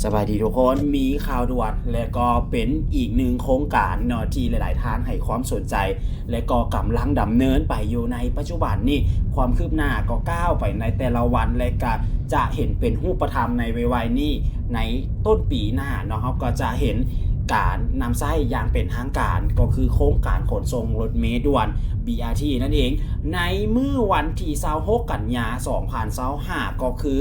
ສະບາຍດີທຸກຄົນ, ມີຂ່າວດ່ວນ ແລະກໍເປັນອີກໜຶ່ງໂຄງການເນາະ ທີ່ຫຼາຍໆທ່ານໃຫ້ຄວາມສົນໃຈ ແລະກໍກຳລັງດຳເນີນໄປຢູ່ໃນປັດຈຸບັນນີ້. ຄວາມຄືບໜ້າກໍກ້າວໄປໃນແຕ່ລະວັນ ແລະກໍຈະເຫັນເປັນຮູບປະທຳໃນໄວໆນີ້. ໃນຕົ້ນປີໜ້າເນາະ ເຮົາກໍຈະເຫັນການນຳໃຊ້ຢ່າງເປັນທາງການ ກໍຄືໂຄງການຂົນສົ່ງລົດເມດ່ວນ ບີອາທີ ນັ້ນເອງ. ໃນມື້ວັນທີຊາວຫົກ ກັນຍາ ສອງພັນຊາວຫ້າ ກໍຄື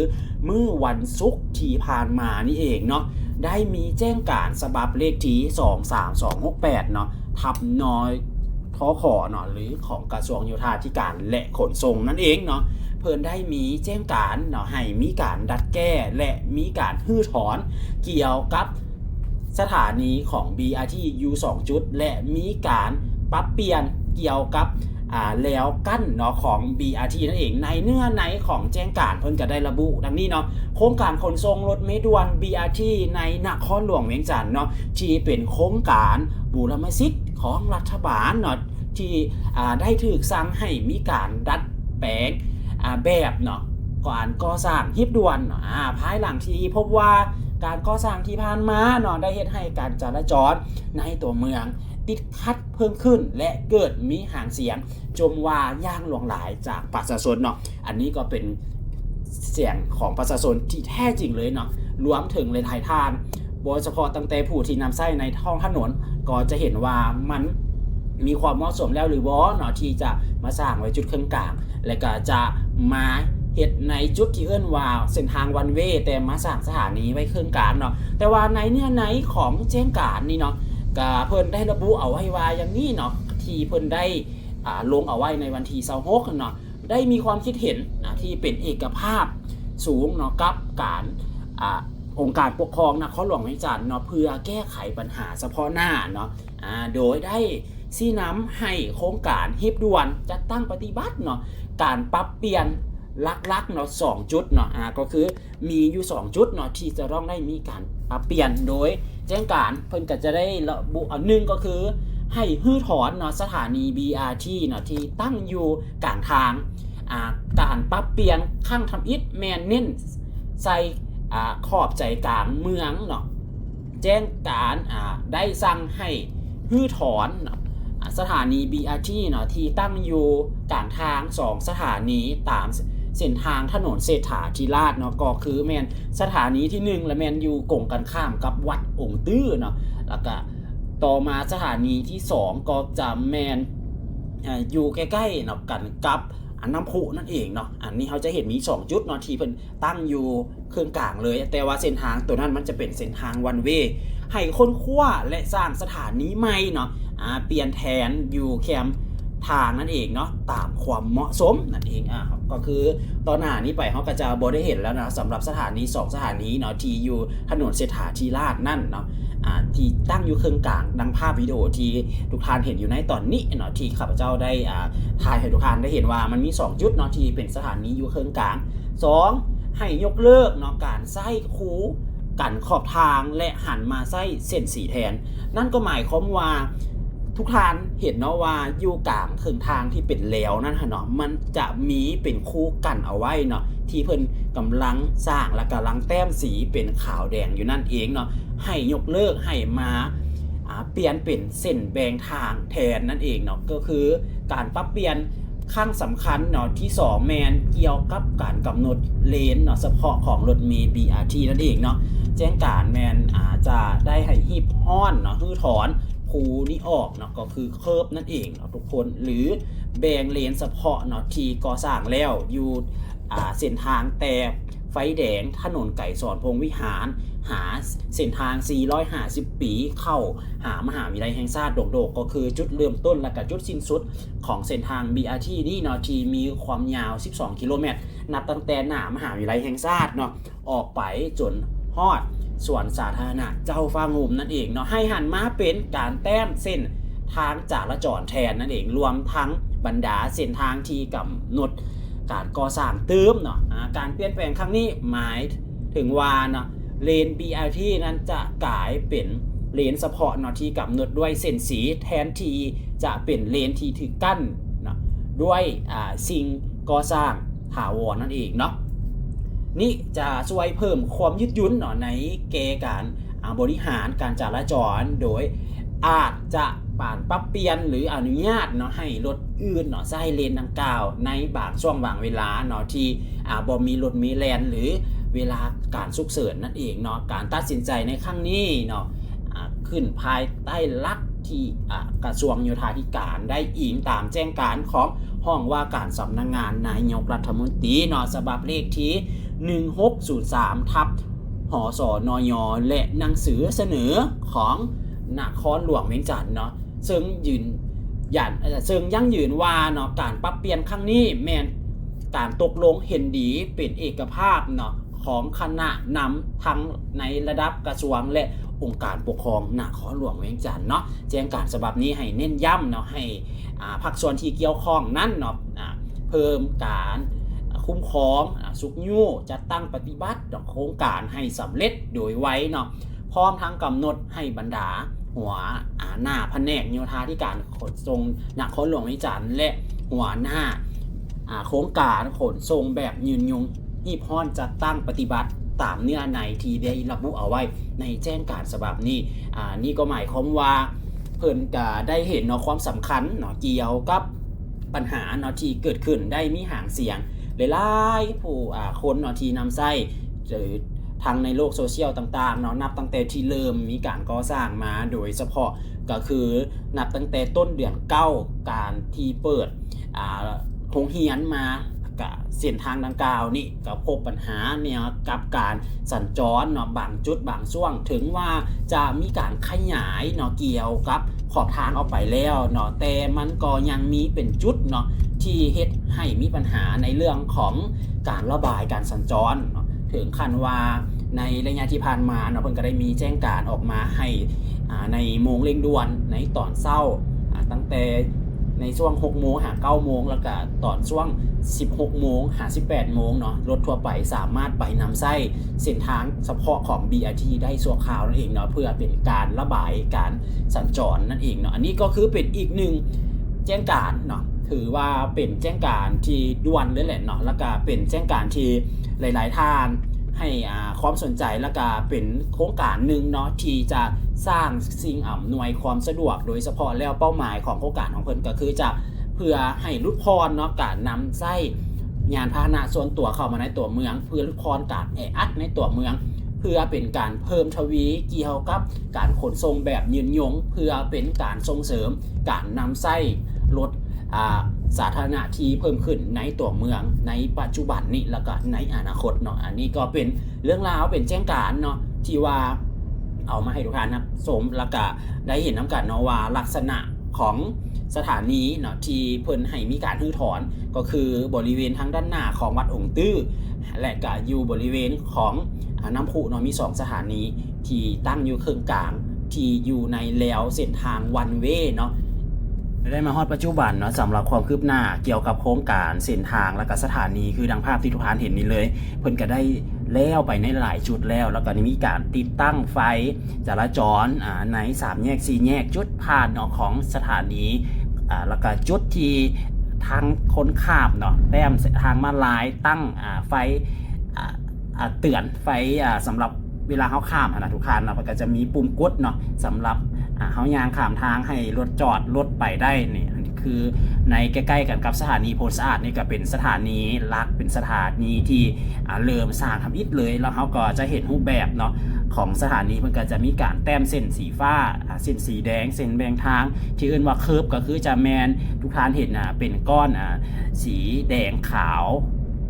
ມື້ວັນສຸກທີ່ຜ່ານມານີ້ເອງເນາະ ໄດ້ມີແຈ້ງການສະບັບເລກທີ ສອງສາມສອງຫົກແປດເນາະ ທັບ ນ ທຂ ເນາະ ຫຼື ຂອງກະຊວງໂຍທາທິການ ແລະ ຂົນສົ່ງນັ້ນເອງເນາະ. ເພິ່ນໄດ້ມີແຈ້ງການເນາະ ໃຫ້ມີການດັດແກ້ ແລະ ມີການຮື້ຖອນກ່ຽວກັບ ສະຖານີຂອງ ບີອາທີ ຢູ່ສອງຈຸດ ແລະ ມີການປັບປ່ຽນກ່ຽວກັບ ອາ ແລວກັ້ນເນາະ ຂອງ ບີອາທີ ນັ້ນເອງ. ໃນເນື້ອໃນຂອງແຈ້ງການເພິ່ນກໍໄດ້ລະບຸດັ່ງນີ້ເນາະ, ໂຄງການຂົນສົ່ງລົດເມດ່ວນ ບີອາທີ ໃນນະຄອນຫຼວງວຽງຈັນເນາະ ທີ່ເປັນໂຄງການບູລະມະສິດຂອງລັດຖະບານເນາະ ທີ່ ອາ ໄດ້ຖືກສັ່ງໃຫ້ມີການດັດແປງ ອາ ແບບເນາະ ການກໍ່ສ້າງຮີບດ່ວນເນາະ ອາ ພາຍຫຼັງທີ່ພົບວ່າການກໍ່ສ້າງທີ່ຜ່ານມາເນາະ ໄດ້ເຮັດໃຫ້ການຈະລາຈອນໃນຕົວເມືອງຕິດຂັດເພີ່ມຂຶ້ນ ແລະ ເກີດມີຫາງສຽງຈົ່ມວ່າຢ່າງຫຼວງຫຼາຍຈາກປະຊາຊົນເນາະ. ອັນນີ້ກໍເປັນສຽງຂອງປະຊາຊົນທີ່ແທ້ຈິງເລີຍເນາະ, ລວມເຖິງຫຼາຍໆທ່ານ ໂດຍສະເພາະຕັ້ງແຕ່ຜູ້ທີ່ນຳໃຊ້ໃນທ້ອງຖະໜົນ ກໍຈະເຫັນວ່າມັນມີຄວາມເໝາະສົມແລ້ວຫຼືບໍ່ເນາະ ທີ່ຈະມາສ້າງໄວ້ຈຸດເຄິ່ງກາງ ແລະ ກໍຈະມາເຮັດໃນຈຸດທີ່ເອີ້ນວ່າເສັ້ນທາງວັນເວ ແຕ່ມາສ້າງສະຖານີໄວ້ເຄິ່ງກາງເນາະ. ແຕ່ວ່າໃນເນື້ອໃນຂອງແຈ້ງການນີ້ເນາະ ກໍເພິ່ນໄດ້ລະບຸເອົາໄວ້ວ່າຢ່າງນີ້ເນາະ ທີ່ເພິ່ນໄດ້ ອາ ລົງເອົາໄວ້ໃນວັນທີຊາວຫົກເນາະ ໄດ້ມີຄວາມຄິດເຫັນນະ ທີ່ເປັນເອກະພາບສູງເນາະ ກັບການ ອາ ອົງການປົກຄອງນະຄອນຫຼວງວຽງຈັນເນາະ ເພື່ອແກ້ໄຂບັນຫາສະເພາະໜ້າເນາະ ອາ ໂດຍໄດ້ຊີ້ນຳໃຫ້ໂຄງການຮີບດ່ວນຈັດຕັ້ງປະຕິບັດເນາະ ການປັບປ່ຽນຫຼັກໆເນາະ ສອງຈຸດເນາະ ອາ ກໍຄື ມີຢູ່ສອງຈຸດເນາະ ທີ່ຈະຕ້ອງໄດ້ມີການປັບປ່ຽນ. ໂດຍແຈ້ງການເພິ່ນກໍຈະໄດ້ລະບຸ ອັນໜຶ່ງກໍຄືໃຫ້ຮື້ຖອນເນາະ ສະຖານີ ບີອາທີ ເນາະ ທີ່ຕັ້ງຢູ່ກາງທາງ. ອາ ການປັບປ່ຽນຄັ້ງທຳອິດແມ່ນເນັ້ນໃສ່ ອາ ຂອບໃຈກາງເມືອງເນາະ. ແຈ້ງການ ອາ ໄດ້ສັ່ງໃຫ້ຮື້ຖອນເນາະ ອາ ສະຖານີ ບີອາທີ ເນາະ ທີ່ຕັ້ງຢູ່ກາງທາງສອງສະຖານີ ຕາມເສັ້ນທາງຖະໜົນເສດຖາທິລາດເນາະ ກໍຄືແມ່ນສະຖານີທີໜຶ່ງ ແລະ ແມ່ນຢູ່ກົງກັນຂ້າມກັບວັດອົງຕື້ເນາະ ແລ້ວກະຕໍ່ມາສະຖານີທີສອງ ກໍຈະແມ່ນ ອາ ຢູ່ໃກ້ໆເນາະ ກັນກັບ ອາ ນ້ຳພຸນັ້ນເອງເນາະ. ອັນນີ້ເຮົາຈະເຫັນມີສອງຈຸດເນາະ ທີ່ເພິ່ນ ຕັ້ງຢູ່ເຄິ່ງກາງເລີຍ ແຕ່ວ່າເສັ້ນທາງໂຕນັ້ນມັນຈະເປັນເສັ້ນທາງວັນເວ ໃຫ້ຄົ້ນຄວ້າ ແລະ ສ້າງສະຖານີໃໝ່ເນາະ ອາ ປ່ຽນແທນຢູ່ແຄມທາງນັ້ນເອງເນາະ ຕາມຄວາມເໝາະສົມນັ້ນເອງ. ອາ ກໍຄືຕໍ່ໜ້ານີ້ໄປເຮົາກໍຈະບໍ່ໄດ້ເຫັນແລ້ວເນາະ ສຳລັບສະຖານີສອງສະຖານີເນາະ ທີ່ຢູ່ຖະໜົນເສດຖາທິລາດນັ້ນເນາະ ອາ ທີ່ຕັ້ງຢູ່ເຄິ່ງກາງ ດັ່ງພາບວິດີໂອທີ່ທຸກທ່ານເຫັນຢູ່ໃນຕອນນີ້ເນາະ ທີ່ຂ້າພະເຈົ້າໄດ້ ອາ ຖ່າຍໃຫ້ທຸກທ່ານໄດ້ເຫັນວ່າມັນມີສອງຈຸດເນາະ ທີ່ເປັນສະຖານີຢູ່ເຄິ່ງກາງ. ສອງ ໃຫ້ຍົກເລີກເນາະ ການໃຊ້ຄູກັນຂອບທາງ ແລະ ຫັນມາໃຊ້ເສັ້ນສີແທນ. ນັ້ນກໍໝາຍຄວາມວ່າ ທຸກທ່ານເຫັນເນາະວ່າຢູ່ກາງເຄິ່ງທາງທີ່ເປັນແລວນັ້ນຫັ້ນເນາະ ມັນຈະມີເປັນຄູກັນເອົາໄວ້ເນາະ ທີ່ເພິ່ນກຳລັງສ້າງ ແລະ ກຳລັງແຕ້ມສີເປັນຂາວແດງຢູ່ນັ້ນເອງເນາະ. ໃຫ້ຍົກເລີກ ໃຫ້ມາ ອາ ປ່ຽນເປັນເສັ້ນແບ່ງທາງແທນນັ້ນເອງເນາະ. ກໍຄືການປັບປ່ຽນ ຄັ້ງສຳຄັນເນາະ ທີສອງ ແມ່ນກ່ຽວກັບການກຳນົດເລນເນາະ ສະເພາະຂອງລົດເມ ບີອາທີ ນັ້ນເອງເນາະ. ແຈ້ງການແມ່ນ ອາ ຈະໄດ້ໃຫ້ຮີບຮ້ອນເນາະ ຮື້ຖອນຄູນີ້ອອກເນາະ ກໍຄືເຄີບນັ້ນເອງເນາະທຸກຄົນ ຫຼື ແບ່ງເລນສະເພາະເນາະ ທີ່ກໍ່ສ້າງແລ້ວຢູ່ ອາ ເສັ້ນທາງແຕ່ໄຟແດງຖະໜົນໄກສອນພົມວິຫານ ຫາເສັ້ນທາງສີ່ຮ້ອຍຫ້າສິບປີ ເຂົ້າຫາມະຫາວິທະຍາໄລແຫ່ງຊາດດົງໂດກ ກໍຄືຈຸດເລີ່ມຕົ້ນ ແລະ ກະຈຸດສິ້ນສຸດ ຂອງເສັ້ນທາງ ບີອາທີ ນີ້ເນາະ ທີ່ມີຄວາມຍາວສິບສອງກິໂລແມັດ ນັບຕັ້ງແຕ່ໜ້າມະຫາວິທະຍາໄລແຫ່ງຊາດເນາະ ອອກໄປຈົນຮອດສວນສາທາລະນະເຈົ້າຟ້າງຸ່ມນັ້ນເອງເນາະ. ໃຫ້ຫັນມາເປັນການແຕ້ມເສັ້ນທາງຈະລາຈອນແທນນັ້ນເອງ ລວມທັງບັນດາເສັ້ນທາງທີ່ກຳນົດການກໍ່ສ້າງຕື່ມເນາະ. ອາ ການປ່ຽນແປງຄັ້ງນີ້ໝາຍ ເຖິງວ່າເນາະ ເລນ ບີອາທີ ນັ້ນຈະກາຍເປັນເລນສະເພາະເນາະ ທີ່ກຳນົດດ້ວຍເສັ້ນສີ ແທນທີ່ຈະເປັນເລນທີ່ຖືກກັ້ນເນາະ ດ້ວຍ ອາ ສິ່ງກໍ່ສ້າງຖາວອນນັ້ນເອງເນາະ. ນີ້ຈະຊ່ວຍເພີ່ມຄວາມຍືດຫຍຸ່ນເນາະ ໃນແກ່ການ ອາ ບໍລິຫານການຈະລາຈອນ ໂດຍອາດຈະປານປັບປ່ຽນ ຫຼື ອະນຸຍາດເນາະ ໃຫ້ລົດອື່ນເນາະ ໃຊ້ເລນດັ່ງກ່າວໃນບາງຊ່ວງບາງເວລາເນາະ ທີ່ ອາ ບໍ່ມີລົດເມແລ່ນ ຫຼື ເວລາການສຸກເສີນນັ້ນເອງເນາະ. ການຕັດສິນໃຈໃນຄັ້ງນີ້ເນາະ ອາ ຂຶ້ນພາຍໃຕ້ຫຼັກທີ່ ອາ ກະຊວງໂຍທາທິການ ໄດ້ອີງຕາມແຈ້ງການຂອງຫ້ອງວ່າການສຳນັກງານນາຍົກລັດຖະມົນຕີເນາະ ສະບັບເລກທີໜຶ່ງຫົກສູນສາມ ທັບ ຫສນຍ ແລະ ໜັງສືສະເໜີຂອງນະຄອນຫຼວງວຽງຈັນເນາະ ເຊິ່ງຢືນຢັນ ເຊິ່ງຢັ້ງຢືນວ່າເນາະ ການປັບປ່ຽນຄັ້ງນີ້ແມ່ນການຕົກລົງເຫັນດີເປັນເອກະພາບເນາະ ຂອງຄະນະນຳທັງໃນລະດັບກະຊວງ ແລະ ອົງການປົກຄອງນະຄອນຫຼວງວຽງຈັນເນາະ. ແຈ້ງການສະບັບນີ້ໃຫ້ເນັ້ນຢ້ຳເນາະ ໃຫ້ ອາ ພາກສ່ວນທີ່ກ່ຽວຂ້ອງນັ້ນເນາະ ອາ ເພີ່ມການຄຸ້ມຄອງ ອາ ຊຸກຍູ້ ຈັດຕັ້ງປະຕິບັດດອກໂຄງການໃຫ້ສຳເລັດໂດຍໄວເນາະ ພ້ອມທັງກຳນົດໃຫ້ບັນດາຫົວ ອາ ໜ້າພະແນກໂຍທາທິການຂົນສົ່ງນະຄອນຫຼວງວຽງຈັນ ແລະ ຫົວໜ້າ ອາ ໂຄງການຂົນສົ່ງແບບຍືນຍົງ ຮີບຮ້ອນຈັດຕັ້ງປະຕິບັດຕາມເນື້ອໃນທີ່ໄດ້ລະບຸເອົາໄວ້ໃນແຈ້ງການສະບັບນີ້. ອາ ນີ້ກໍໝາຍຄວາມວ່າເພິ່ນກະໄດ້ເຫັນເນາະ ຄວາມສຳຄັນເນາະ ກ່ຽວກັບ ບັນຫາເນາະທີ່ເກີດຂຶ້ນ ໄດ້ມີຫາງສຽງຫຼາຍໆ ຜູ້ ອາ ຄົນເນາະທີ່ນຳໃຊ້ ຫຼື ທັງໃນໂລກໂຊຊຽວຕ່າງໆເນາະ ນັບຕັ້ງແຕ່ທີ່ເລີ່ມມີການກໍ່ສ້າງມາ ໂດຍສະເພາະກໍຄືນັບຕັ້ງແຕ່ຕົ້ນເດືອນເກົ້າ ການທີ່ເປີດ ອາ ໂຮງຮຽນມາ ກະເສັ້ນທາງດັ່ງກ່າວນີ້ກໍພົບບັນຫາກ່ຽວກັບການສັນຈອນເນາະ ບາງຈຸດບາງຊ່ວງ ເຖິງວ່າຈະມີການຂະຫຍາຍເນາະ ກ່ຽວກັບຂອບທາງອອກໄປແລ້ວເນາະ ແຕ່ມັນກໍຍັງມີເປັນຈຸດເນາະ ທີ່ເຮັດໃຫ້ມີບັນຫາໃນເລື່ອງຂອງການລະບາຍການສັນຈອນເນາະ ເຖິງຂັ້ນວ່າໃນໄລຍະທີ່ຜ່ານມາເນາະ ເພິ່ນກໍໄດ້ມີແຈ້ງການອອກມາໃຫ້ ອາ ໃນໂມງເລັ່ງດ່ວນ ໃນຕອນເຊົ້າ ອາ ຕັ້ງແຕ່ໃນຊ່ວງຫົກໂມງຫາເກົ້າໂມງ ແລ້ວກະຕອນຊ່ວງສິບຫົກໂມງຫາສິບແປດໂມງເນາະ ລົດທົ່ວໄປສາມາດໄປນຳໃຊ້ເສັ້ນທາງສະເພາະຂອງ ບີ ອາ ທີ ໄດ້ຊົ່ວຄາວນັ້ນເອງເນາະ ເພື່ອເປັນການລະບາຍການສັນຈອນນັ້ນເອງເນາະ. ອັນນີ້ກໍຄືເປັນອີກໜຶ່ງແຈ້ງການເນາະ ຖືວ່າເປັນແຈ້ງການທີ່ດ່ວນເລີຍແຫຼະເນາະ ແລ້ວກະເປັນແຈ້ງການທີ່ຫຼາຍໆທ່ານ ໃຫ້ ອາ ຄວາມສົນໃຈ ແລ້ວກະເປັນໂຄງການໜຶ່ງເນາະ ທີ່ຈະສ້າງສິ່ງອຳນວຍຄວາມສະດວກ ໂດຍສະເພາະແລ້ວເປົ້າໝາຍຂອງໂຄງການຂອງເພິ່ນກໍຄືຈະເພື່ອໃຫ້ຫຼຸດຜ່ອນເນາະ ການນຳໃຊ້ຍານພາຫະນະສ່ວນຕົວເຂົ້າມາໃນຕົວເມືອງ ເພື່ອຫຼຸດຜ່ອນການແອອັດໃນຕົວເມືອງ ເພື່ອເປັນການເພີ່ມທະວີກ່ຽວກັບການຂົນສົ່ງແບບຍືນຍົງ ເພື່ອເປັນການສົ່ງເສີມການນຳໃຊ້ລົດ ອາ ສາທາລະນະທີ່ເພີ່ມຂຶ້ນໃນຕົວເມືອງໃນປັດຈຸບັນນີ້ ແລ້ວກະໃນອະນາຄົດເນາະ. ອັນນີ້ກໍເປັນເລື່ອງລາວ ເປັນແຈ້ງການເນາະ ທີ່ວ່າເອົາມາໃຫ້ທຸກທ່ານຮັບຊົມ ແລ້ວກະໄດ້ເຫັນນຳກັນເນາະວ່າ ລັກສະນະຂອງສະຖານີເນາະ ທີ່ເພິ່ນໃຫ້ມີການຮື້ຖອນ ກໍຄືບໍລິເວນທາງດ້ານໜ້າຂອງວັດອົງຕື້ ແລະ ກະຢູ່ບໍລິເວນຂອງ ອາ ນ້ຳພຸເນາະ ມີສອງສະຖານີ ທີ່ຕັ້ງຢູ່ເຄິ່ງກາງ ທີ່ຢູ່ໃນແລວເສັ້ນທາງວັນເວເນາະ. ໄດ້ມາຮອດປັດຈຸບັນເນາະ ສຳລັບຄວາມຄືບໜ້າກ່ຽວກັບໂຄງການເສັ້ນທາງ ແລ້ວກະສະຖານີ ຄືດັ່ງພາບທີ່ທຸກທ່ານເຫັນນີ້ເລີຍ ເພິ່ນກະໄດ້ແລ້ວໄປໃນຫຼາຍຈຸດແລ້ວ ແລ້ວກະໄດ້ມີການຕິດຕັ້ງໄຟຈະລາຈອນ ອາ ໃນສາມແຍກ ສີ່ແຍກ ຈຸດຜ່ານເນາະ ຂອງສະຖານີ ອາ ແລ້ວກະຈຸດທີ່ທາງຄົນຂ້າມເນາະ ແຕ້ມເສັ້ນທາງມ້າລາຍ ຕັ້ງ ອາ ໄຟ ອາ ອາ ເຕືອນໄຟ ອາ ສຳລັບເວລາເຮົາຂ້າມຫັ້ນນະ ທຸກທ່ານເນາະ ເພິ່ນກໍຈະມີປຸ່ມກົດເນາະ ສຳລັບ ອາ ເຮົາຍ່າງຂ້າມທາງໃຫ້ລົດຈອດ ລົດໄປໄດ້ນີ້. ອັນນີ້ຄືໃນໃກ້ໆກັນກັບສະຖານີໂພນສະອາດນີ້ ກໍເປັນສະຖານີຫຼັກ ເປັນສະຖານີທີ່ ອາ ເລີ່ມສ້າງທຳອິດເລີຍ ແລ້ວເຮົາກໍຈະເຫັນຮູບແບບເນາະ ຂອງສະຖານີ ເພິ່ນກໍຈະມີການແຕ້ມເສັ້ນສີຟ້າ ອາ ເສັ້ນສີແດງ ເສັ້ນແບ່ງທາງ ທີ່ເອີ້ນວ່າເຄີບ ກໍຄືຈະແມ່ນ ທຸກທ່ານເຫັນ ອາ ເປັນກ້ອນ ອາ ສີແດງຂາວ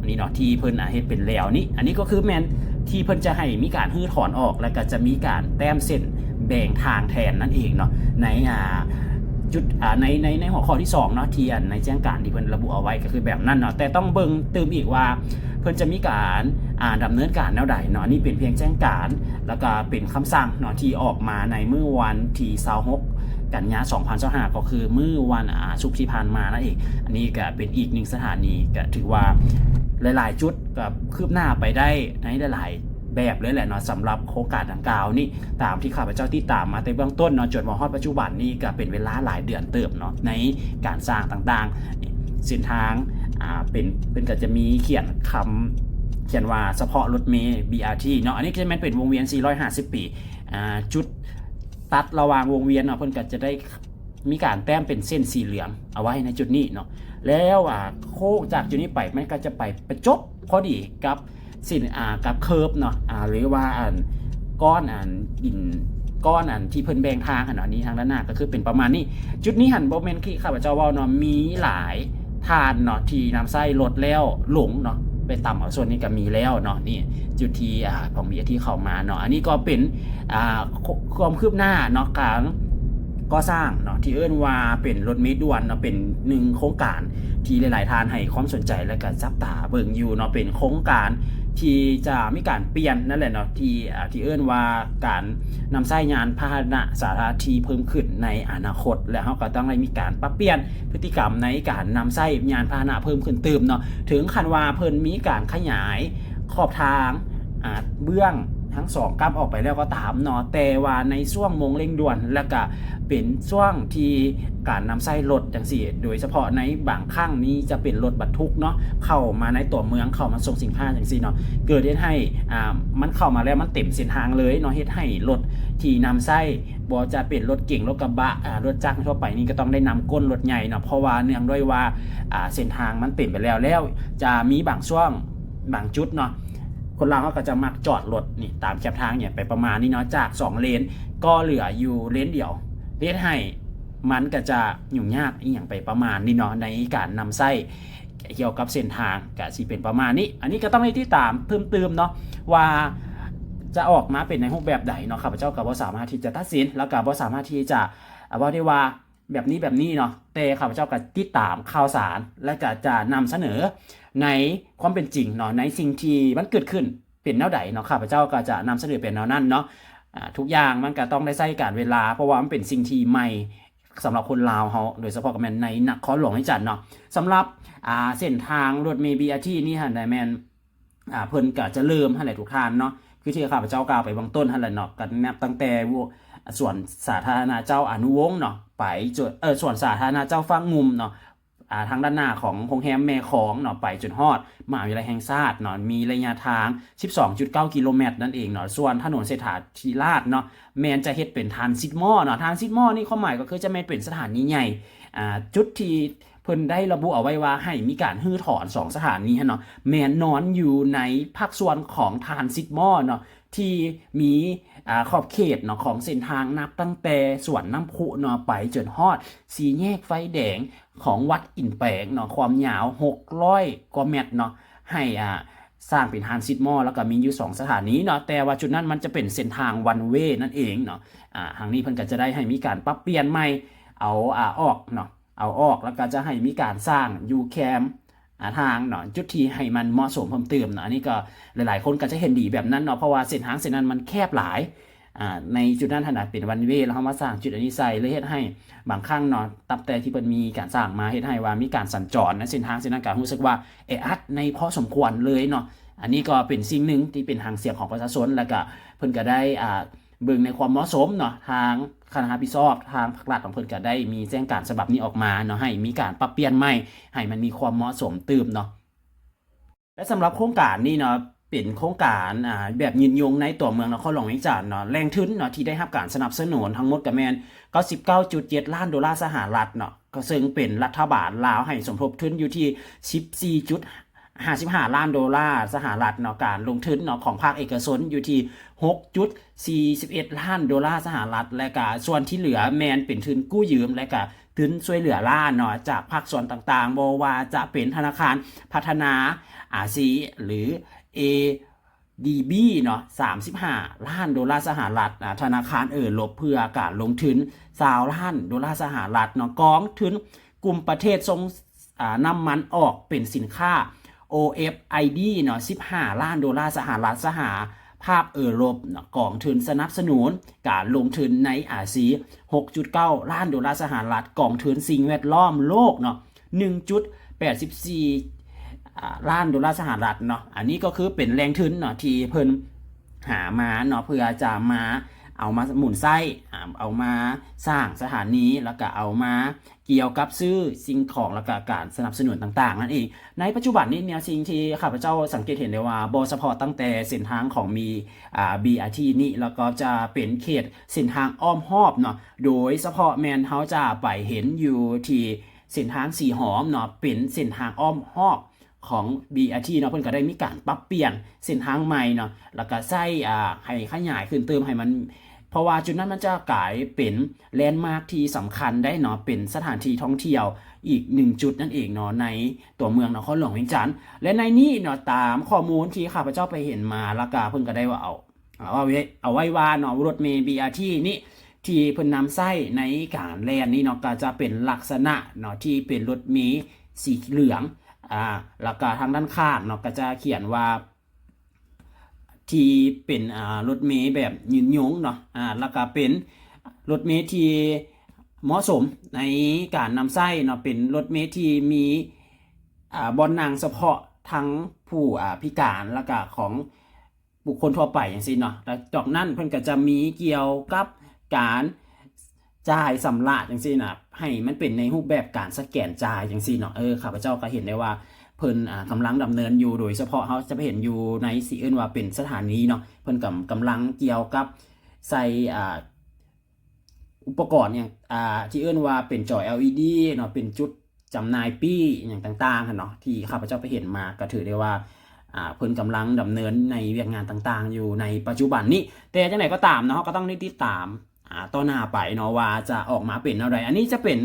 ນີ້ເນາະ ທີ່ເພິ່ນ ອາ ເຮັດເປັນແລວນີ້. ອັນນີ້ກໍຄືແມ່ນທີ່ເພິ່ນຈະໃຫ້ມີການຮື້ຖອນອອກ ແລ້ວກໍຈະມີການແຕ້ມເສັ້ນແບ່ງທາງແທນນັ້ນເອງເນາະ ໃນ ອາ ຈຸດ ອາ ໃນ ໃນ ໃນຫົວຂໍ້ທີສອງເນາະ ທີ່ ອັນ ໃນແຈ້ງການທີ່ເພິ່ນລະບຸເອົາໄວ້ ກໍຄືແບບນັ້ນເນາະ. ແຕ່ຕ້ອງເບິ່ງຕື່ມອີກວ່າ ເພິ່ນຈະມີການ ອາ ດຳເນີນການແນວໃດເນາະ. ອັນນີ້ເປັນພຽງແຈ້ງການ ແລ້ວກໍເປັນຄຳສັ່ງເນາະ ທີ່ອອກມາໃນມື້ວັນທີຊາວຫົກ ກັນຍາ ສອງພັນຊາວຫ້າ ກໍຄືມື້ວັນ ອາ ສຸກທີ່ຜ່ານມານັ້ນເອງ. ອັນນີ້ກໍເປັນອີກໜຶ່ງສະຖານີ ກໍຖືວ່າຫຼາຍໆຈຸດກໍຄືບໜ້າໄປໄດ້ໃນຫຼາຍໆແບບເລີຍແຫຼະເນາະ ສຳລັບໂຄງການດັ່ງກ່າວນີ້ ຕາມທີ່ຂ້າພະເຈົ້າຕິດຕາມມາແຕ່ເບື້ອງຕົ້ນເນາະ ຈົນມາຮອດປັດຈຸບັນນີ້ກໍເປັນເວລາຫຼາຍເດືອນເຕີບເນາະ ໃນການສ້າງຕ່າງໆ. ເສັ້ນທາງ ອາ ເປັນ ເພິ່ນກໍຈະມີຂຽນຄຳ ຂຽນວ່າສະເພາະລົດເມ ບີອາທີ ເນາະ. ອັນນີ້ກໍຈະແມ່ນເປັນວົງວຽນສີ່ຮ້ອຍຫ້າສິບປີ ອ່າ ຈຸດຕັດລະຫວ່າງວົງວຽນເນາະ ເພິ່ນກໍຈະໄດ້ມີການແຕ້ມເປັນເສັ້ນສີເຫຼືອງເອົາໄວ້ໃນຈຸດນີ້ເນາະ. ແລ້ວ ອ່າ ໂຄ້ງຈາກຈຸດນີ້ໄປ ມັນກໍຈະໄປປະຈົບພໍດີກັບເສັ້ນ ອ່າ ກັບເຄີບເນາະ ອ່າ ຫຼືວ່າອັນ ກ້ອນອັນຫີນ ກ້ອນອັນທີ່ເພິ່ນແບ່ງທາງຫັ້ນເນາະ. ນີ້ທາງດ້ານໜ້າກໍຄືເປັນປະມານນີ້. ຈຸດນີ້ຫັ້ນບໍ່ແມ່ນທີ່ຂ້າພະເຈົ້າເວົ້າເນາະ ມີຫຼາຍທ່ານເນາະທີ່ນຳໃຊ້ລົດແລ້ວຫຼົງເນາະ ໄປຕຳເອົາສ່ວນນີ້ກໍມີແລ້ວເນາະ. ນີ້ຈຸດທີ່ ອ່າ ຂອງ ບີອາທີ ເຂົ້າມາເນາະ. ອັນນີ້ກໍເປັນ ອ່າ ຄ- ຄວາມຄືບໜ້າເນາະ ການກໍ່ສ້າງເນາະ ທີ່ເອີ້ນວ່າເປັນລົດເມດ່ວນເນາະ ເປັນໜຶ່ງໂຄງການທີ່ຫຼາຍໆທ່ານໃຫ້ຄວາມສົນໃຈ ແລະກະຈັບຕາເບິ່ງຢູ່ເນາະ. ເປັນໂຄງການທີ່ຈະມີການປ່ຽນນັ້ນແຫຼະເນາະ ທີ່ ອ່າ ທີ່ເອີ້ນວ່າການນຳໃຊ້ຍານພາຫະນະສາທາລະນະທີ່ເພີ່ມຂຶ້ນໃນອະນາຄົດ ແລະເຮົາກໍຕ້ອງໄດ້ມີການປັບປ່ຽນພຶດຕິກຳໃນການນຳໃຊ້ຍານພາຫະນະເພີ່ມຂຶ້ນຕື່ມເນາະ. ເຖິງຂັ້ນວ່າເພິ່ນມີການຂະຫຍາຍຂອບທາງ ອ່າ ເບື້ອງທັງສອງກ້ຳອອກໄປແລ້ວກໍຕາມເນາະ ແຕ່ວ່າໃນຊ່ວງໂມງເລັ່ງດ່ວນ ແລະກະເປັນຊ່ວງທີ່ການນຳໃຊ້ລົດຈັ່ງຊີ້ ໂດຍສະເພາະໃນບາງຄັ້ງນີ້ຈະເປັນລົດບັນທຸກເນາະ ເຂົ້າມາໃນຕົວເມືອງ ເຂົ້າມາສົ່ງສິນຄ້າຈັ່ງຊີ້ເນາະ ເກີດເຮັດໃຫ້ ອ່າ ມັນເຂົ້າມາແລ້ວມັນເຕັມເສັ້ນທາງເລີຍເນາະ ເຮັດໃຫ້ລົດທີ່ນຳໃຊ້ ບໍ່ວ່າຈະເປັນລົດເກັງ ລົດກະບະ ອ່າ ລົດຈັກທົ່ວໄປນີ້ກໍຕ້ອງໄດ້ນຳກົ້ນລົດໃຫຍ່ເນາະ ເພາະວ່າເນື່ອງດ້ວຍວ່າ ອ່າ ເສັ້ນທາງມັນເຕັມໄປແລ້ວ ແລ້ວຈະມີບາງຊ່ວງ ບາງຈຸດເນາະ ຄົນລາວເຮົາກໍຈະມັກຈອດລົດນີ້ຕາມແຄມທາງນີ້ໄປປະມານນີ້ເນາະ ຈາກສອງເລນກໍເຫຼືອຢູ່ເລນດຽວ ເຮັດໃຫ້ມັນກໍຈະຫຍຸ້ງຍາກອີ່ຫຍັງໄປປະມານນີ້ເນາະ ໃນການນຳໃຊ້ ກ່ຽວກັບເສັ້ນທາງກະຊິເປັນປະມານນີ້. ອັນນີ້ກໍຕ້ອງໄດ້ຕິດຕາມເພີ່ມຕື່ມເນາະ ວ່າຈະອອກມາເປັນໃນຮູບແບບໃດເນາະ ຂ້າພະເຈົ້າກໍບໍ່ສາມາດທີ່ຈະຕັດສິນ ແລ້ວກໍບໍ່ສາມາດທີ່ຈະ ອ່າ ເວົ້າໄດ້ວ່າແບບນີ້ແບບນີ້ເນາະ ແຕ່ຂ້າພະເຈົ້າກໍຕິດຕາມຂ່າວສານ ແລະກໍຈະນຳສະເໜີໃນຄວາມເປັນຈິງເນາະ ໃນສິ່ງທີ່ມັນເກີດຂຶ້ນເປັນແນວໃດເນາະ ຂ້າພະເຈົ້າກໍຈະນຳສະເໜີເປັນແນວນັ້ນເນາະ. ອ່າ ທຸກຢ່າງມັນກໍຕ້ອງໄດ້ໃຊ້ການເວລາ ເພາະວ່າມັນເປັນສິ່ງທີ່ໃໝ່ ສຳລັບຄົນລາວເຮົາ ໂດຍສະເພາະກໍແມ່ນໃນນະຄອນຫຼວງວຽງຈັນເນາະ. ສຳລັບ ອ່າ ເສັ້ນທາງລົດເມ ບີອາທີ ນີ້ຫັ້ນນະແມ່ນ ອ່າ ເພິ່ນກະຈະເລີ່ມຫັ້ນແຫຼະທຸກທ່ານເນາະ ຄືທີ່ຂ້າພະເຈົ້າກ່າວໄປເບື້ອງຕົ້ນຫັ້ນແຫຼະເນາະ ກໍນັບຕັ້ງແຕ່ ສວນສາທາລະນະເຈົ້າອານຸວົງເນາະ ໄປຈົນ ເອີ ສວນສາທາລະນະເຈົ້າຟາກງຸ່ມເນາະ ອ່າ ທາງດ້ານໜ້າຂອງໂຮງແຮມແມ່ຂອງເນາະ ໄປຈົນຮອດມະຫາວິທະຍາໄລແຫ່ງຊາດເນາະ ມີໄລຍະທາງສິບສອງຈຸດເກົ້າກິໂລແມັດນັ້ນເອງເນາະ. ສ່ວນຖະໜົນເສດຖາທິລາດເນາະ ແມ່ນຈະເຮັດເປັນທຣານຊິດມໍເນາະ ທຣານຊິດມໍນີ້ຄວາມໝາຍກໍຄືຈະແມ່ນເປັນສະຖານີໃຫຍ່ ອ່າ ຈຸດທີ່ເພິ່ນໄດ້ລະບຸເອົາໄວ້ວ່າໃຫ້ມີການຮື້ຖອນສອງສະຖານີຫັ້ນເນາະ ແມ່ນນອນຢູ່ໃນພາກສ່ວນຂອງທຣານຊິດມໍເນາະ ທີ່ມີ ອ່າ ຂອບເຂດເນາະ ຂອງເສັ້ນທາງນັບຕັ້ງແຕ່ສວນນ້ຳພຸເນາະ ໄປຈົນຮອດສີ່ແຍກໄຟແດງຂອງວັດອິນແປງເນາະ ຄວາມຍາວຫົກຮ້ອຍກວ່າແມັດເນາະ ໃຫ້ ອ່າ ສ້າງເປັນທຣານຊິດມໍ ແລ້ວກໍມີຢູ່ສອງສະຖານີເນາະ ແຕ່ວ່າຈຸດນັ້ນມັນຈະເປັນເສັ້ນທາງວັນເວນັ້ນເອງເນາະ. ອ່າ ທາງນີ້ເພິ່ນກໍຈະໄດ້ໃຫ້ມີການປັບປ່ຽນໃໝ່ ເອົາ ອ່າ ອອກເນາະ ເອົາອອກ ແລ້ວກໍຈະໃຫ້ມີການສ້າງຢູ່ແຄມ ອ່າ ທາງເນາະ ຈຸດທີ່ໃຫ້ມັນເໝາະສົມເພີ່ມຕື່ມເນາະ. ອັນນີ້ກໍຫຼາຍໆຄົນກໍຈະເຫັນດີແບບນັ້ນເນາະ ເພາະວ່າເສັ້ນທາງເສັ້ນນັ້ນມັນແຄບຫຼາຍ ອ່າ ໃນຈຸດນັ້ນຫັ້ນນະ ເປັນວັນເວ ແລ້ວເຮົາມາສ້າງຈຸດອັນນີ້ໃສ່ ເລີຍເຮັດໃຫ້ບາງຄັ້ງເນາະ ນັບແຕ່ທີ່ເພິ່ນມີການສ້າງມາ ເຮັດໃຫ້ວ່າມີການສັນຈອນໃນເສັ້ນທາງເສັ້ນນັ້ນ ກໍຮູ້ສຶກວ່າແອອັດໃນພໍສົມຄວນເລີຍເນາະ. ອັນນີ້ກໍເປັນສິ່ງໜຶ່ງທີ່ເປັນຫາງສຽງຂອງປະຊາຊົນ ແລ້ວກໍເພິ່ນກໍໄດ້ ອ່າ ເບິ່ງໃນຄວາມເໝາະສົມເນາະ ທາງຄະນະຮັບຜິດຊອບ ທາງພາກລັດຂອງເພິ່ນກໍໄດ້ມີແຈ້ງການສະບັບນີ້ອອກມາເນາະ ໃຫ້ມີການປັບປ່ຽນໃໝ່ ໃຫ້ມັນມີຄວາມເໝາະສົມຕື່ມເນາະ. ແລະ ສຳລັບໂຄງການນີ້ເນາະ ເປັນໂຄງການ ອ່າ ແບບຍືນຍົງໃນຕົວເມືອງນະຄອນຫຼວງວຽງຈັນເນາະ ແຫຼ່ງທຶນເນາະ ທີ່ໄດ້ຮັບການສະໜັບສະໜູນທັງໝົດກໍແມ່ນເກົ້າສິບເກົ້າຈຸດເຈັດລ້ານໂດລາສະຫະລັດເນາະ ກໍເຊິ່ງເປັນລັດຖະບານລາວໃຫ້ສົມທົບທຶນຢູ່ທີ່ສິບສີ່ຈຸດ ຫ້າສິບຫ້າລ້ານໂດລາສະຫະລັດເນາະ ການລົງທຶນເນາະຂອງພາກເອກະຊົນຢູ່ທີ່ຫົກຈຸດສີ່ສິບເອັດລ້ານໂດລາສະຫະລັດ ແລະກະສ່ວນທີ່ເຫຼືອແມ່ນເປັນທຶນກູ້ຢືມ ແລະກະທຶນຊ່ວຍເຫຼືອລ້າເນາະ ຈາກພາກສ່ວນຕ່າງໆ ບໍ່ວ່າຈະເປັນທະນາຄານພັດທະນາອາຊີ ຫຼື ເອດີບີ ເນາະ ສາມສິບຫ້າລ້ານໂດລາສະຫະລັດ, ອາ ທະນາຄານເອີຣົບເພື່ອການລົງທຶນຊາວລ້ານໂດລາສະຫະລັດເນາະ, ກອງທຶນກຸ່ມປະເທດສົ່ງ ອາ ນ້ຳມັນອອກເປັນສິນຄ້າ ໂອເອັຟໄອດີ ເນາະ ສິບຫ້າລ້ານໂດລາສະຫະລັດ, ສະຫະພາບເອີຣົບເນາະ ກອງທຶນສະໜັບສະໜູນການລົງທຶນໃນອາຊີ ຫົກຈຸດເກົ້າລ້ານໂດລາສະຫະລັດ, ກອງທຶນສິ່ງແວດລ້ອມໂລກເນາະ ໜຶ່ງຈຸດແປດສິບສີ່ ອາ ລ້ານໂດລາສະຫະລັດເນາະ. ອັນນີ້ກໍຄືເປັນແຫຼ່ງທຶນເນາະ ທີ່ເພິ່ນຫາມາເນາະ ເພື່ອຈະມາ ເອົາມາໝູນໃຊ້ ອາ ເອົາມາສ້າງສະຖານີ ແລ້ວກະເອົາມາກ່ຽວກັບຊື້ສິ່ງຂອງ ແລ້ວກະການສະໜັບສະໜູນຕ່າງໆນັ້ນເອງ. ໃນປັດຈຸບັນນີ້ ແນວສິ່ງທີ່ຂ້າພະເຈົ້າສັງເກດເຫັນໄດ້ວ່າ ບໍ່ສະເພາະຕັ້ງແຕ່ເສັ້ນທາງຂອງມີ ອາ ບີອາທີນີ້ ແລ້ວກໍຈະເປັນເຂດເສັ້ນທາງອ້ອມຮອບເນາະ, ໂດຍສະເພາະແມ່ນເຮົາຈະໄປເຫັນຢູ່ທີ່ເສັ້ນທາງສີຫອມເນາະ ເປັນເສັ້ນທາງອ້ອມຮອບ ຂອງ ບີອາທີ ເນາະ, ເພິ່ນກໍໄດ້ມີການປັບປ່ຽນເສັ້ນທາງໃໝ່ເນາະ ແລ້ວກໍໃຊ້ ອາ ໃຫ້ຂະຫຍາຍຂຶ້ນຕື່ມໃຫ້ມັນ ເພາະວ່າຈຸດນັ້ນມັນຈະກາຍເປັນແລນມາກທີ່ສຳຄັນໄດ້ເນາະ, ເປັນສະຖານທີ່ທ່ອງທ່ຽວອີກໜຶ່ງຈຸດນັ້ນເອງເນາະ ໃນຕົວເມືອງນະຄອນຫຼວງວຽງຈັນ. ແລະ ໃນນີ້ເນາະ ຕາມຂໍ້ມູນທີ່ຂ້າພະເຈົ້າໄປເຫັນມາ ແລ້ວກໍເພິ່ນກໍໄດ້ວ່າເອົາ ເອົາໄວ້ ເອົາໄວ້ວ່າເນາະ ລົດເມ ບີອາທີ ນີ້ ທີ່ເພິ່ນນຳໃຊ້ໃນການແລ່ນນີ້ເນາະ ກໍຈະເປັນລັກສະນະເນາະ ທີ່ເປັນລົດເມສີເຫຼືອງ ອາ ແລ້ວກໍທາງດ້ານຂ້າງເນາະ ກໍຈະຂຽນວ່າ ທີ່ເປັນ ອາ ລົດເມແບບຍືນຍົງເນາະ ອາ ແລ້ວກໍເປັນລົດເມທີ່ເໝາະສົມໃນການນຳໃຊ້ເນາະ, ເປັນລົດເມທີ່ມີ ອາ ບ່ອນນັ່ງສະເພາະທັງຜູ້ ອາ ພິການ ແລ້ວກໍຂອງ ບຸກຄົນທົ່ວໄປຈັ່ງຊີ້ເນາະ. ແລ້ວຈາກນັ້ນເພິ່ນກໍຈະມີກ່ຽວກັບການຈ່າຍຊຳລະຈັ່ງຊີ້ນະ ໃຫ້ມັນເປັນໃນຮູບແບບການສະແກນຈ່າຍຈັ່ງຊີ້ເນາະ. ເອີ ຂ້າພະເຈົ້າກໍເຫັນໄດ້ວ່າເພິ່ນ ອາ ກຳລັງດຳເນີນຢູ່, ໂດຍສະເພາະເຮົາຈະໄປເຫັນຢູ່ໃນ ຊິເອີ້ນວ່າເປັນສະຖານີເນາະ, ເພິ່ນກໍກຳລັງກ່ຽວກັບໃສ່ ອາ ອຸປະກອນຫຍັງ ອ່າ ທີ່ເອີ້ນວ່າເປັນຈໍ ແອລອີດີ ເນາະ, ເປັນຈຸດຈຳໜ່າຍປີ້ຫຍັງຕ່າງໆຫັ້ນເນາະ ທີ່ຂ້າພະເຈົ້າໄປເຫັນມາ ກໍຖືໄດ້ວ່າ ອ່າ ເພິ່ນກຳລັງດຳເນີນໃນວຽກງານຕ່າງໆຢູ່ໃນປັດຈຸບັນນີ້. ແຕ່ຈັ່ງໃດກໍຕາມເນາະ ເຮົາກໍຕ້ອງໄດ້ຕິດຕາມ ອ່າ ຕໍ່ໜ້າໄປເນາະ ວ່າຈະອອກມາເປັນແນວໃດ. ອັນນີ້ຈະເປັນ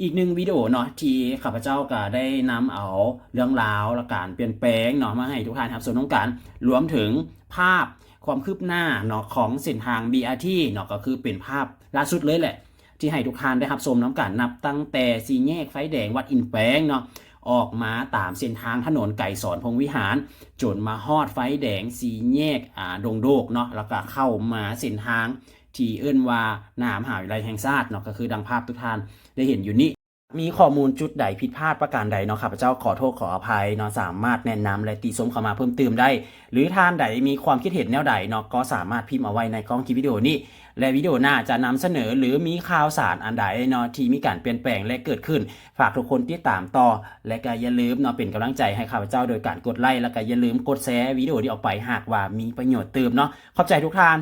ອີກໜຶ່ງວິດີໂອເນາະ ທີ່ຂ້າພະເຈົ້າກໍໄດ້ນຳເອົາເລື່ອງລາວ ແລະ ການປ່ຽນແປງເນາະ ມາໃຫ້ທຸກທ່ານຮັບຊົມນຳກັນ, ລວມເຖິງພາບ ຄວາມຄືບໜ້າເນາະ ຂອງເສັ້ນທາງ ບີອາທີ ເນາະ, ກໍຄືເປັນພາບລ່າສຸດເລີຍແຫຼະ ທີ່ໃຫ້ທຸກທ່ານໄດ້ຮັບຊົມນຳກັນ, ນັບຕັ້ງແຕ່ສີ່ແຍກໄຟແດງວັດອິນແປງເນາະ ອອກມາຕາມເສັ້ນທາງຖະໜົນໄກສອນພົມວິຫານ ຈົນມາຮອດໄຟແດງສີ່ແຍກ ອາ ດົງໂດກເນາະ, ແລ້ວກໍເຂົ້າມາເສັ້ນທາງທີ່ເອີ້ນວ່າໜ້າມະຫາວິທະຍາໄລແຫ່ງຊາດເນາະ, ກໍຄືດັ່ງພາບທຸກທ່ານໄດ້ເຫັນຢູ່ນີ້. ມີຂໍ້ມູນຈຸດໃດຜິດພາດປະການໃດເນາະ, ຂ້າພະເຈົ້າຂໍໂທດຂໍອະໄພເນາະ, ສາມາດແນະນຳ ແລະ ຕິຊົມເຂົ້າມາເພີ່ມຕື່ມໄດ້ ຫຼື ທ່ານໃດມີຄວາມຄິດເຫັນແນວໃດເນາະ, ກໍສາມາດພິມເອົາໄວ້ໃນກ້ອງຄລິບວິດີໂອນີ້ ແລະ ວິດີໂອໜ້າຈະນຳສະເໜີ ຫຼື ມີຂ່າວສານອັນໃດເນາະ ທີ່ມີການປ່ຽນແປງ ແລະ ເກີດຂຶ້ນ, ຝາກທຸກຄົນຕິດຕາມຕໍ່ ແລະ ກໍຢ່າລືມເນາະ ເປັນກຳລັງໃຈໃຫ້ຂ້າພະເຈົ້າໂດຍການກົດໄລ ແລະ ກໍຢ່າລືມກົດແຊວິດີໂອນີ້ອອກໄປ ຫາກວ່າມີປະໂຫຍດຕື່ມເນາະ. ຂອບໃຈທຸກທ່ານ.